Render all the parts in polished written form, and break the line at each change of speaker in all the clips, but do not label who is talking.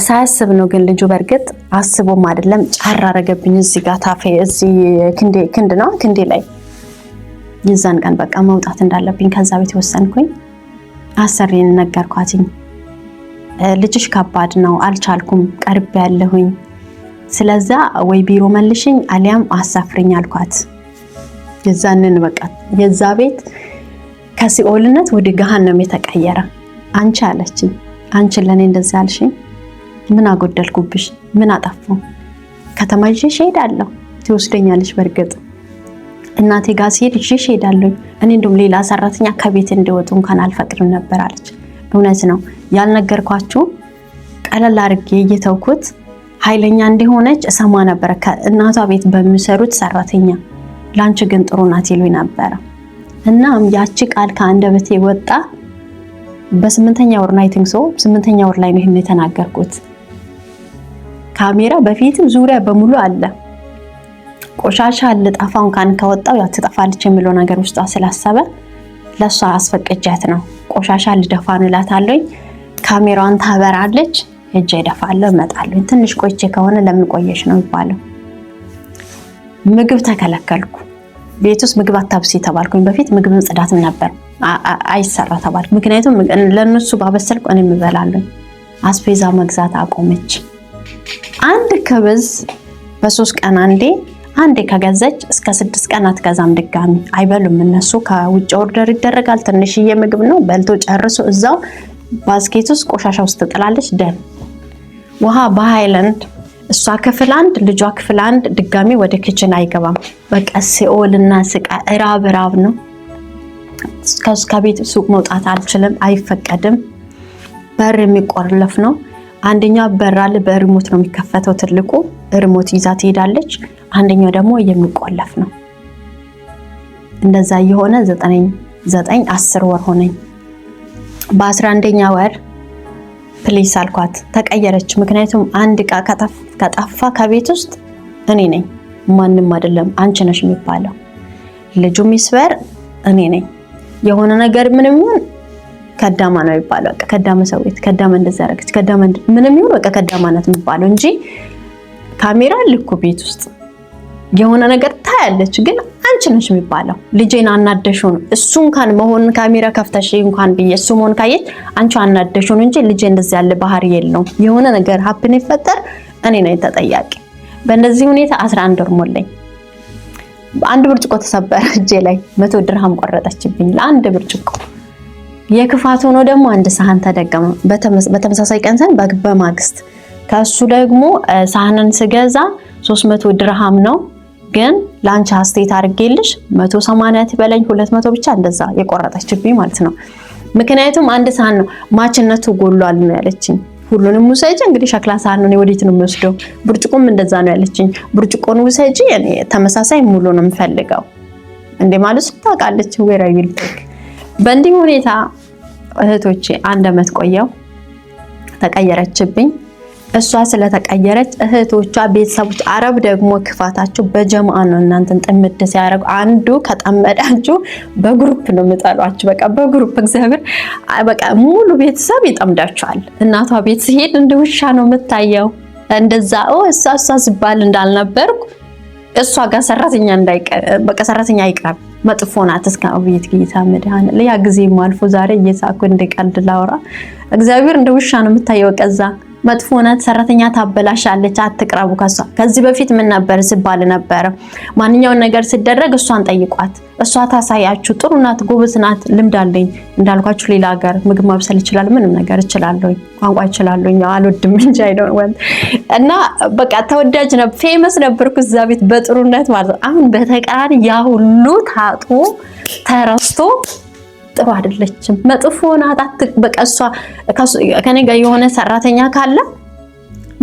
ሳያስብ ነው ግን ልጁ በእርግጥ አስቦም አይደለም። ጫር አረገብኝ እዚህ ጋር ታፌ እዚህ ክንዴ ክንድ ነው ክንዴ ላይ። የዛን ቀን በቃ መውጣት እንዳለብኝ ከዛ ቤት ወሰንኩኝ። አሰሪን ነገርኳትኝ። ልጅሽ ከባድ ነው፣ አልቻልኩም፣ ቀርቤ ያለሁኝ፣ ስለዛ ወይ ቢሮ መልሽኝ አሊያም አሳፍርኝ አልኳት። የዛንን በቃ የዛ ቤት ከሲኦልነት ወደ ገሃነም የተቀየረ። አንቺ አለችኝ፣ አንቺ ለእኔ እንደዚህ አልሽኝ፣ ምን አጎደልኩብሽ? ምን አጠፋሁ? ከተማ ይዤሽ እሄዳለሁ፣ ትወስደኛለች። በእርግጥ እናቴ ጋር ሲሄድ ይዤሽ እሄዳለሁ። እኔ እንደውም ሌላ ሰራተኛ ከቤት እንዲወጡ እንኳን አልፈቅድም ነበር አለች። እውነት ነው ያልነገርኳችሁ፣ ቀለል አድርጌ እየተውኩት ኃይለኛ እንደሆነች እሰማ ነበረ ከእናቷ ቤት በሚሰሩት ሰራተኛ። ላንቺ ግን ጥሩ ናት ይሉኝ ነበረ። እናም ያቺ ቃል ከአንደበቴ ወጣ። በስምንተኛ ወር፣ I think so፣ ስምንተኛ ወር ላይ ነው ይሄን የተናገርኩት። ካሜራ በፊትም ዙሪያ በሙሉ አለ። ቆሻሻ ልጠፋ እንኳን ከወጣው ያው ትጠፋለች የሚለው ነገር ውስጧ ስላሰበ ለእሷ አስፈቅጃት ነው። ቆሻሻ ልደፋ ነው እላታለሁኝ። ካሜራዋን ታበራለች። ሄጄ እደፋለሁ፣ እመጣለሁ። ትንሽ ቆይቼ ከሆነ ለምን ቆየሽ ነው የሚባለው። ምግብ ተከለከልኩ። ቤት ውስጥ ምግብ አታብሲ ተባልኩኝ። በፊት ምግብም ጽዳትም ነበር አይሰራ ተባልኩ። ምክንያቱም ለእነሱ ባበሰልኩ እኔም እበላለሁ። አስቤዛ መግዛት አቆመች። አንድ خبز በ3 ቀን አንዴ አንዴ ከገዛች እስከ 6 ቀን አትገዛም። ድጋሚ አይበሉም እነሱ። ከውጭ order ይደረጋል። ትንሽዬ ምግብ ነው፣ በልቶ ጨርሶ እዛው basket ውስጥ ቆሻሻ ውስጥ ትጥላለች። ደን ውሃ በሃይላንድ፣ እሷ ክፍል አንድ፣ ልጇ ክፍል አንድ፣ ድጋሚ ወደ kitchen አይገባም። በቃ ሲኦልና ስቃይ፣ እራብ እራብ ነው። ከቤት ሱቅ መውጣት አልችልም፣ አይፈቀድም። በር የሚቆለፍ ነው። አንደኛው በር አለ፣ በ remote ነው የሚከፈተው። ትልቁ remote ይዛ ትሄዳለች። አንደኛው ደግሞ የሚቆለፍ ነው። እንደዛ የሆነ 9 9 10 ወር ሆነኝ። በ11ኛ ወር please አልኳት፣ ተቀየረች። ምክንያቱም አንድ እቃ ከጠፋ ከቤት ውስጥ እኔ ነኝ፣ ማንም አይደለም፣ አንቺ ነሽ የሚባለው። ልጁ ሚስበር እኔ ነኝ። የሆነ ነገር ምንም ይሁን خدامة ነው የሚባለው። በቃ خدامة سوت፣ خدامة እንደዚህ ያደረገች፣ خدامة ምንም ይሁን በቃ خدامة ናት የሚባለው እንጂ ካሜራ ልኩ ቤት ውስጥ የሆነ ነገር ታያለች፣ ግን አንቺ ነሽ የሚባለው። ልጄን አናደሽው ነው፣ እሱ እንኳን መሆኑን ካሜራ ከፍተሽ እንኳን ብዬ እሱ መሆን ካየች አንቺ አናደሽው ነው እንጂ ልጄ እንደዚህ ያለ ባህሪ የለውም። የሆነ ነገር happen ይፈጠር እኔ ነኝ ተጠያቂ። በእንደዚህ ሁኔታ 11 ወር ሞላኝ። አንድ ብርጭቆ ተሰበረ እጄ ላይ፣ 100 ድርሃም ቆረጠችብኝ ለአንድ ብርጭቆ። የክፋት ሆኖ ደግሞ አንድ ሳህን ተደገመ። በተመሳሳይ ቀን ሳይሆን በማግስት ከሱ ደግሞ ሳህንን ስገዛ 300 ድርሃም ነው፣ ግን ለአንቺ አስተያየት አድርጌልሽ 180 ትበለኝ 200 ብቻ እንደዛ የቆረጠችብኝ ማለት ነው። ምክንያቱም አንድ ሳህን ነው match ነቱ ጎሏል ነው ያለችኝ። ሁሉንም ውሰጂ እንግዲህ ሸክላ ሳህን ነው፣ ወዴት ነው የሚወስደው? ብርጭቆም እንደዛ ነው ያለችኝ። ብርጭቆን ውሰጂ፣ እኔ ተመሳሳይ ሙሉ ነው የምፈልገው እንዴ ማለት ታውቃለች። Where I will take። በእንዲህ ሁኔታ እህቶቼ አንድ አመት ቆየው። ተቀየረችብኝ። እሷ ስለተቀየረች እህቶቿ፣ ቤተሰቦች፣ አረብ ደግሞ ክፋታቸው በጀማአ ነው። እናንተን ጥምድ ሲያደርጉ አንዱ ከጠመዳችሁ በ group ነው የምጠሏችሁ። በቃ በ group እግዚአብሔር በቃ ሙሉ ቤተሰብ ይጠምዳችኋል። እናቷ ቤት ሲሄድ እንደ ውሻ ነው የምታየው። እንደዛ እሷ እሷ ሲባል እንዳልነበርኩ እሷ ጋር ሰራተኛ እንዳይቀር፣ በቃ ሰራተኛ አይቅረብ፣ መጥፎ ናት። እስከ አቤት ጌታ መድኃኒዓለም፣ ያ ጊዜም አልፎ ዛሬ እየሳኩ እንደ ቀልድ ላውራ። እግዚአብሔር እንደ ውሻ ነው የምታየው። ቀዛ መጥፎ ናት፣ ሰራተኛ ታበላሻለች፣ አትቅረቡ ከሷ። ከዚህ በፊት ምን ነበር ሲባል ነበረ? ማንኛውን ነገር ሲደረግ እሷን ጠይቋት፣ እሷ ታሳያችሁ። ጥሩ ናት፣ ጎበዝ ናት፣ ልምድ አለኝ እንዳልኳችሁ ሌላ ሀገር ምግብ ማብሰል ይችላል፣ ምንም ነገር እችላለሁኝ፣ ቋንቋ እችላለሁኝ፣ አልወድም እንጂ I don't want። እና በቃ ተወዳጅ ነበር፣ famous ነበርኩ እዛ ቤት በጥሩነት ማለት ነው። አሁን በተቃራኒ ያ ሁሉ ታጥቦ ተረስቶ ጥሩ አይደለችም፣ መጥፎ ናት። በቃ እሷ ከኔ ጋር የሆነ ሰራተኛ ካለ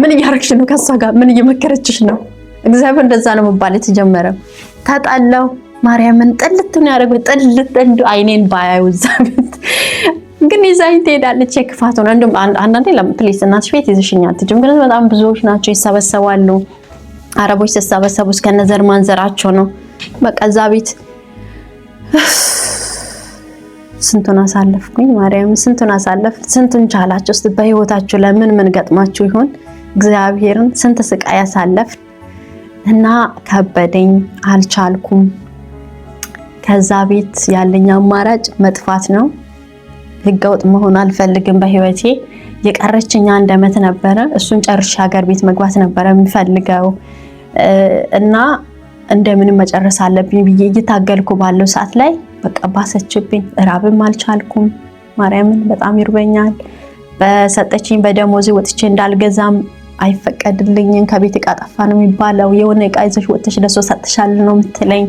ምን እያረግሽ ነው? ከእሷ ጋር ምን እየመከረችሽ ነው? እግዚአብሔር እንደዛ ነው መባል የተጀመረ። ተጣላው፣ ማርያምን ጥልት ነው ያደረገው። ጥልት እንዱ አይኔን ባያዩ እዛ ቤት ግን ይዛኝ ትሄዳለች። የክፋት ሆነ። እንደውም አንዳንዴ please እናትሽ ቤት ይዘሽኝ አትሄጂም፣ ግን በጣም ብዙዎች ናቸው፣ ይሰበሰባሉ። አረቦች ሲሰበሰቡ እስከነ ዘር ማንዘራቸው ነው። በቃ እዛ ቤት ስንቱን አሳለፍኩኝ፣ ማርያም ስንቱን አሳለፍ፣ ስንቱን ቻላችሁ። እስቲ በህይወታችሁ ለምን ምን ገጥማችሁ ይሆን? እግዚአብሔርን ስንት ስቃይ ያሳለፍ እና ከበደኝ፣ አልቻልኩም። ከዛ ቤት ያለኝ አማራጭ መጥፋት ነው። ህገወጥ መሆን አልፈልግም በህይወቴ። የቀረችኝ አንድ አመት ነበረ። እሱን ጨርሼ ሀገር ቤት መግባት ነበረ የምፈልገው እና እንደምንም መጨረስ አለብኝ ብዬ እየታገልኩ ባለው ሰዓት ላይ በቃ ባሰችብኝ። እራብም አልቻልኩም። ማርያምን በጣም ይርበኛል። በሰጠችኝ በደሞዜ ወጥቼ እንዳልገዛም አይፈቀድልኝም። ከቤት እቃ ጠፋ ነው የሚባለው። የሆነ እቃ ይዘሽ ወጥተሽ ለሰው ሰጥተሻል ነው የምትለኝ።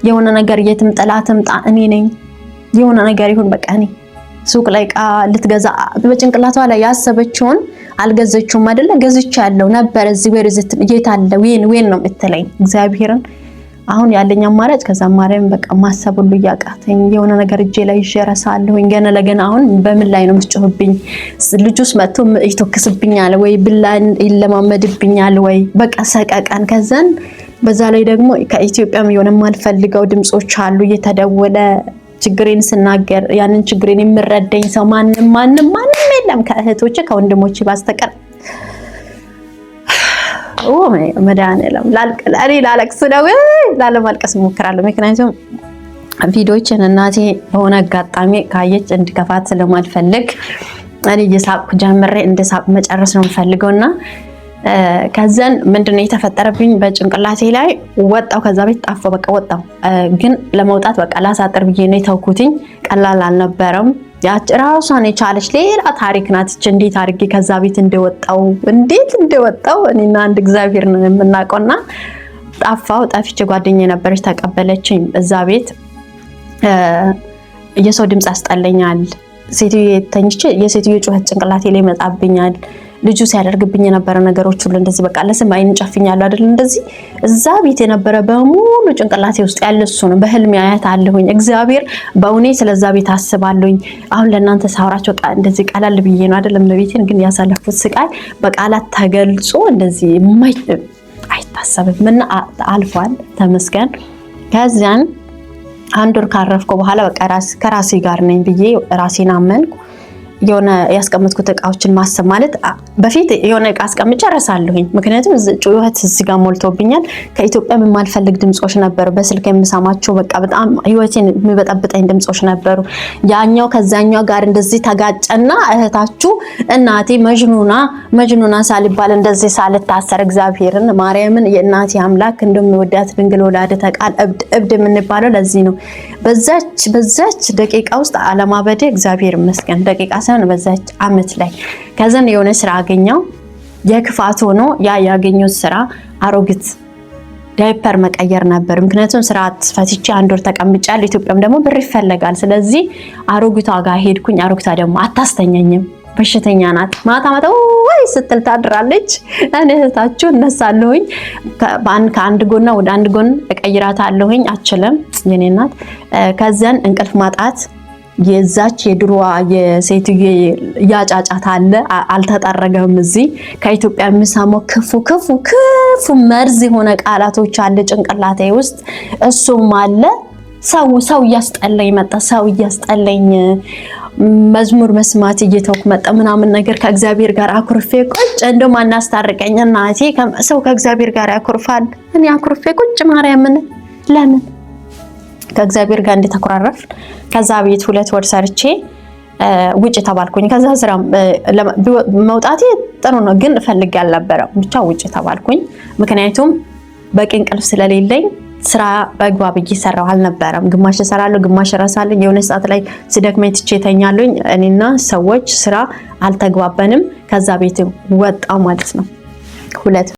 የሆነ ነገር የትም ጥላ ትምጣ እኔ ነኝ። የሆነ ነገር ይሁን በቃ እኔ ሱቅ ላይ እቃ ልትገዛ በጭንቅላቷ ላይ ያሰበችውን አልገዘችውም አይደለ? ገዝቻ ያለው ነበር እዚህ ወር የት አለ ወይን ወይን ነው የምትለኝ። እግዚአብሔርን አሁን ያለኝ አማራጭ ከዛ ማርያም በቃ ማሰብ ሁሉ እያቃተኝ የሆነ ነገር እጄ ላይ ይዤ እረሳለሁኝ። ገና ለገና አሁን በምን ላይ ነው የምትጮህብኝ? ልጁስ መጥቶ ይተኩስብኛል ወይ ብላ ይለማመድብኛል ወይ በቃ ሰቀቀን። ከዛን በዛ ላይ ደግሞ ከኢትዮጵያም የሆነ የማልፈልገው ድምጾች አሉ እየተደወለ ችግሬን ስናገር ያንን ችግሬን የምረዳኝ ሰው ማንም ማንም ማንም የለም ከእህቶቼ ከወንድሞቼ ባስተቀር። ኦ መድኃኒዓለም እኔ ላለቅስ ነው። ላለማልቀስ እሞክራለሁ። ምክንያቱም ቪዲዮችን እናቴ በሆነ አጋጣሚ ካየች እንድከፋት ስለማልፈልግ እኔ እየሳቅኩ ጀምሬ እንደሳቅኩ መጨረስ ነው የምፈልገው። እና ከዘን ምንድነው የተፈጠረብኝ? በጭንቅላቴ ላይ ወጣው፣ ከዛ ቤት ጠፋው። በቃ ወጣው። ግን ለመውጣት በቃ ላሳጥር ብዬ ነው የተውኩትኝ። ቀላል አልነበረም። ያች ራሷን የቻለች ሌላ ታሪክ ናት። እንዴት አድርጌ ከዛ ቤት እንደወጣው እንዴት እንደወጣው እኔና አንድ እግዚአብሔር ነው የምናውቀውና ጠፋው። ጠፍቼ ጓደኛ የነበረች ተቀበለችኝ። እዛ ቤት የሰው ድምፅ ያስጠለኛል። ሴትዮ ተኝቼ የሴትዮ ጩኸት ጭንቅላቴ ላይ ይመጣብኛል። ልጁ ሲያደርግብኝ የነበረ ነገሮች ሁሉ እንደዚህ በቃ ለስም አይን ጨፍኛለሁ አይደል? እንደዚህ እዛ ቤት የነበረ በሙሉ ጭንቅላቴ ውስጥ ያለ እሱ ነው። በህልሜ አያት አለሁኝ። እግዚአብሔር በእውኔ ስለዛ ቤት አስባለሁኝ። አሁን ለእናንተ ሳውራቸው በቃ እንደዚህ ቀላል ብዬ ነው አይደለም? ቤቴን ግን ያሳለፍኩት ስቃይ በቃላት ተገልጾ እንደዚህ አይታሰብም እና አልፏል። ተመስገን። ከዚያን አንድ ወር ካረፍኩ በኋላ በቃ ከራሴ ጋር ነኝ ብዬ ራሴን አመንኩ። የሆነ ያስቀመጥኩት እቃዎችን ማሰብ ማለት በፊት የሆነ እቃ አስቀምጬ እረሳለሁኝ። ምክንያቱም ጩኸት እዚህ ጋር ሞልቶብኛል። ከኢትዮጵያ የማልፈልግ ድምጾች ነበሩ፣ በስልክ የምሰማቸው በቃ በጣም ህይወቴን የሚበጠብጠኝ ድምጾች ነበሩ። ያኛው ከዛኛው ጋር እንደዚህ ተጋጨና እህታችሁ እናቴ መጅኑና መጅኑና ሳልባል እንደዚህ ሳልታሰር እግዚአብሔርን ማርያምን የእናቴ አምላክ እንደሚወዳት ድንግል ወላዲተ ቃል እብድ እብድ የምንባለው ለዚህ ነው። በዛች ደቂቃ ውስጥ አለማበዴ እግዚአብሔር ይመስገን። ደቂቃ ሳይሆን በዛች አመት ላይ ከዘን የሆነ ስራ አገኘው። የክፋት ሆኖ ያ ያገኘው ስራ አሮጊት ዳይፐር መቀየር ነበር። ምክንያቱም ስራ ፈትቼ አንድ ወር ተቀምጫለሁ። ኢትዮጵያም ደግሞ ብር ይፈለጋል። ስለዚህ አሮጊቷ ጋር ሄድኩኝ። አሮጊቷ ደግሞ አታስተኛኝም፣ በሽተኛ ናት። ማታ ማታ ወይ ስትል ታድራለች። እኔ እህታችሁ እነሳለሁኝ፣ ከአንድ ጎና ወደ አንድ ጎን እቀይራታለሁኝ። አችልም የኔ ናት። ከዚያን እንቅልፍ ማጣት የዛች የድሮዋ የሴትዮ ያጫጫት አለ አልተጠረገም። እዚህ ከኢትዮጵያ የምሰማው ክፉ ክፉ ክፉ መርዝ የሆነ ቃላቶች አለ ጭንቅላቴ ውስጥ እሱም አለ። ሰው ሰው እያስጠላኝ መጣ። ሰው እያስጠላኝ መዝሙር መስማት እየተውኩ መጣ ምናምን ነገር ከእግዚአብሔር ጋር አኩርፌ ቁጭ። እንደው ማናስታርቀኝ እናቴ፣ ሰው ከእግዚአብሔር ጋር ያኩርፋል። እኔ አኩርፌ ቁጭ ማርያምን ለምን ከእግዚአብሔር ጋር እንደተኮራረፍ ከዛ ቤት 2 ወር ሰርቼ ውጭ ተባልኩኝ። ከዛ ስራ መውጣቴ ጥሩ ነው፣ ግን እፈልግ አልነበረም። ብቻ ውጭ ተባልኩኝ። ምክንያቱም በቂ እንቅልፍ ስለሌለኝ ስራ በአግባብ እየሰራሁ አልነበረም። ግማሽ እሰራለሁ፣ ግማሽ እረሳለሁ። የሆነ ሰዓት ላይ ሲደክመኝ ትቼ እተኛለሁኝ። እኔና ሰዎች ስራ አልተግባበንም። ከዛ ቤት ወጣው ማለት ነው። ሁለት